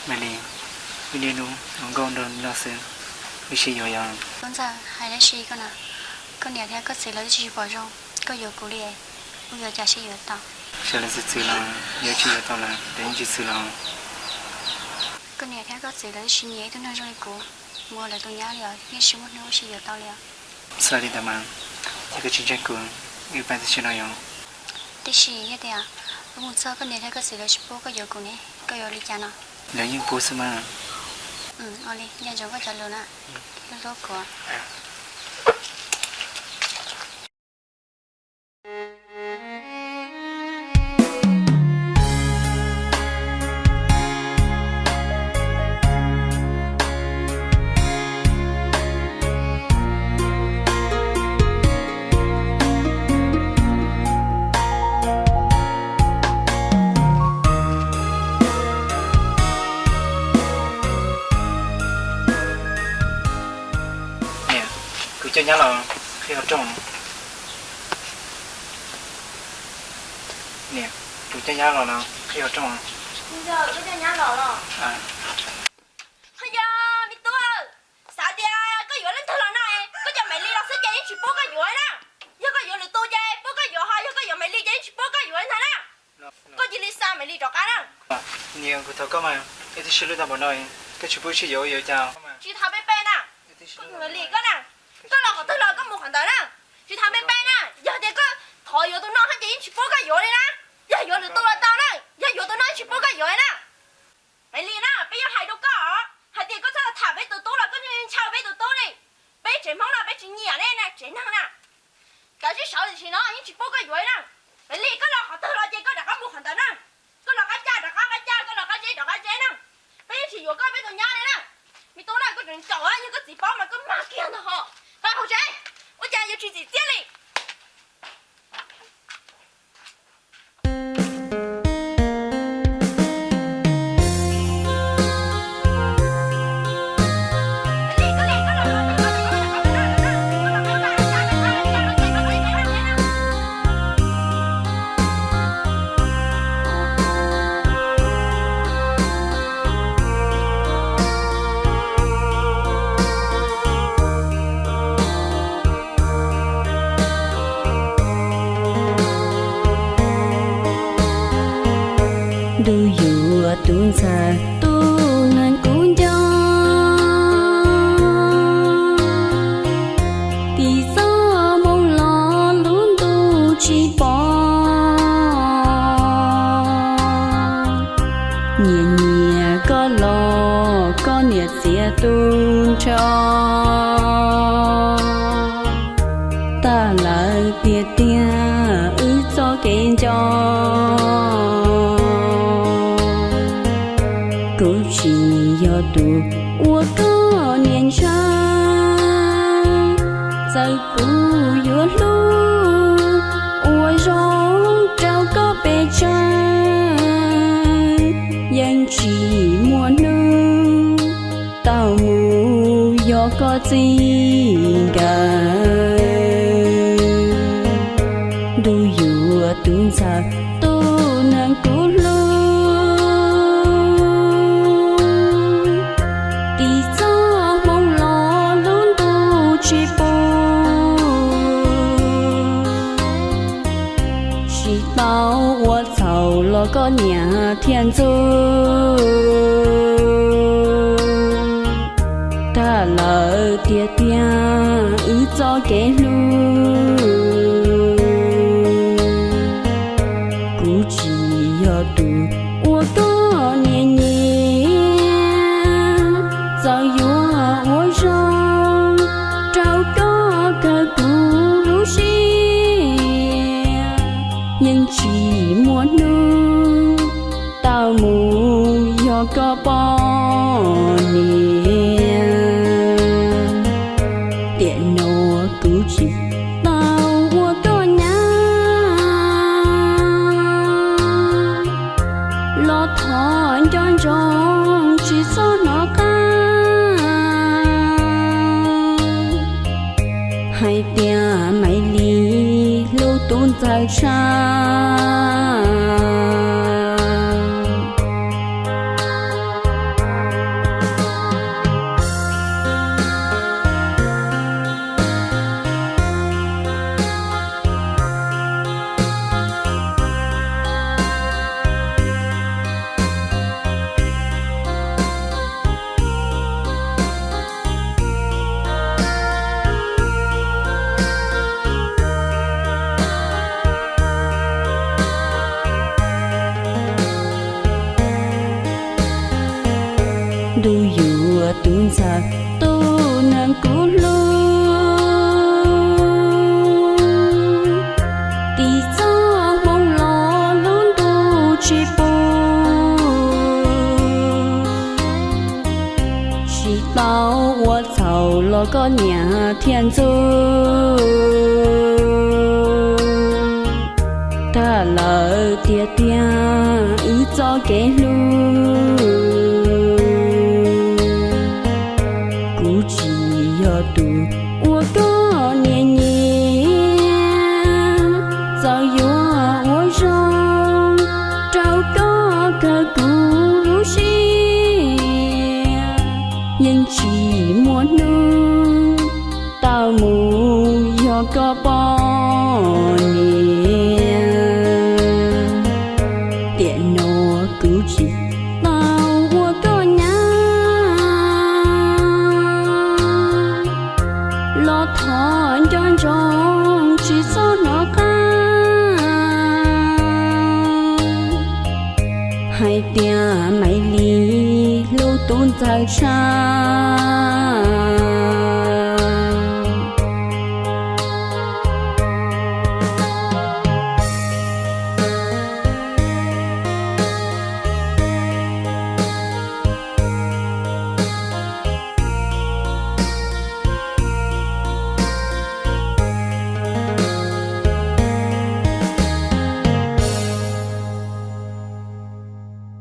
Maiv Lis, wb niaj hnub ua nkauj nraug noj xwb, wb sib yuav yog? Tub Ntxawg, hais dab tsi koj na? Koj niam thiab koj txiv lawv twb tsis pom zoo koj yuav kuv li, wb yuav cas sib yuav tau? Sawv daws txwv txwv los, yog tsis yuav tau lawm ces yeej tsis txwv los. Koj niam thiab koj txiv lawv twb tsis nyiam ib tug neeg zoo li kuv mus ua lawv tus nyab li os, yeej tsis muaj hnub wb sib yuav tau li os. Txhob li ntawd mas, yog koj tsis ntseeg kuv, wb pais tam sim no yom? Tiam sis yog tias wb mus txog koj niam thiab koj txiv lawv tsis pub koj yuav kuv ne, koj yuav li cas no? Lawv yeej pub xwb mas. Ua li, nco ntsoov koj cov lus na, hlub hlub kuv. Niam, kuv coj nyab los qhib qhov rooj. Niam, kuv coj nyab los no qhib qhov rooj. Yog, me tub, xav tias koj yuav leej twg los no, koj coj Maiv Lis los xwb ces yeej tsis pub koj yuav na. Yog koj yuav lwm tus ces pub koj yuav, ho yog koj yuav Maiv Lis ces yeej tsis pub koj yuav ntag na. Koj cia li xa Maiv Lis rov qab na. Niam, kuv thov koj mas, wb twb sib hlub tau npaum no, koj tsis pub wb sib yuav yuav cas? Tsis thov peb peb na. Koj Maiv Lis koj na, koj los qhov twg los koj mus qhov ntawd na. Tsis thov peb peb na, yog tias koj thov yuav tus no ces yeej tsis pub koj yuav li na. Yog yuav lwm tus los tau na, yog yuav tus no tsis pub koj yuav na. Maiv Lis na, peb yuav hais rau koj hais tias koj txhob tham peb tus tub los koj ntshaw peb tus tub li. Peb tsev Hmoob no peb tsis nyiam nej tsev neeg na. Koj sib sawv tam sim no yeej tsis pub koj yuav na. Maiv Lis, koj los qhov twg los ces koj rov qab mus qhov ntawd na. Koj los qab cag rov qab qab cag, koj los qab zeb rov qab zeb na. Peb yeej tsis yuav koj peb tus nyab li na. Me tub na, koj tseem caum, yog koj txiv paub mas koj mag kiag ntag ho. Pab hauv tsev, ua cas yuav tsis txim txiaj li. Ntuj yuav tub ntxawg tub neeg kuv nco, tim txoj hmoo los lub ntuj tsis pom. Nyias nyias koj los koj niam txiav tu nrho, tag lawm tiag tiag wb txoj kev nco. Kuv tsis yog tus uas koj niam ntshaw, txawm kuv yuav hlub ua zoo rau koj pes tsawg, yeej tsis muaj hnub tau mus yog koj txij nkawm. Ntuj yuav tub ntxawg tub neeg kuv hlub, tim txoj hmoo los lub ntuj tsis pub. Tsis tau ua txhaum los koj niam thiaj ntxub, tag lawm tiag tiag wb txoj kev hlub. Kuv tsis yog tus uas koj niam nyiam, txawm yuav ua zoo rau koj kawg kuv lub siab, yeej tsis muaj hnub tau mus yog koj poj niam. Tiam no kuv tsis tau ua koj nyab, los thov nco ntsoov tsis txhob hnov qab hais tias Maiv Lis hlub tub ntxawg tshaj. Tus yuav tus ntxhais, tus neeg kuv hlub, tis txoj hmoov los lub ntuj tsis pub, tsis tau ua txhaum los koj nyiam thiaj ntxub. Tag lawm tiag tiag wb txoj kev hlub, kuv tsis yog tus uas koj niam nyiam, txawm yuav ua zoo rau koj kawg kuv lub siab, yeej tsis muaj hnub tau mus yog koj poj niam. Tiam no kuv tsis tau ua koj nyab, los thov nco ntsoov tsis txhob hnov qab hais tias Maiv Lis hlub tus ntxhais tshaj.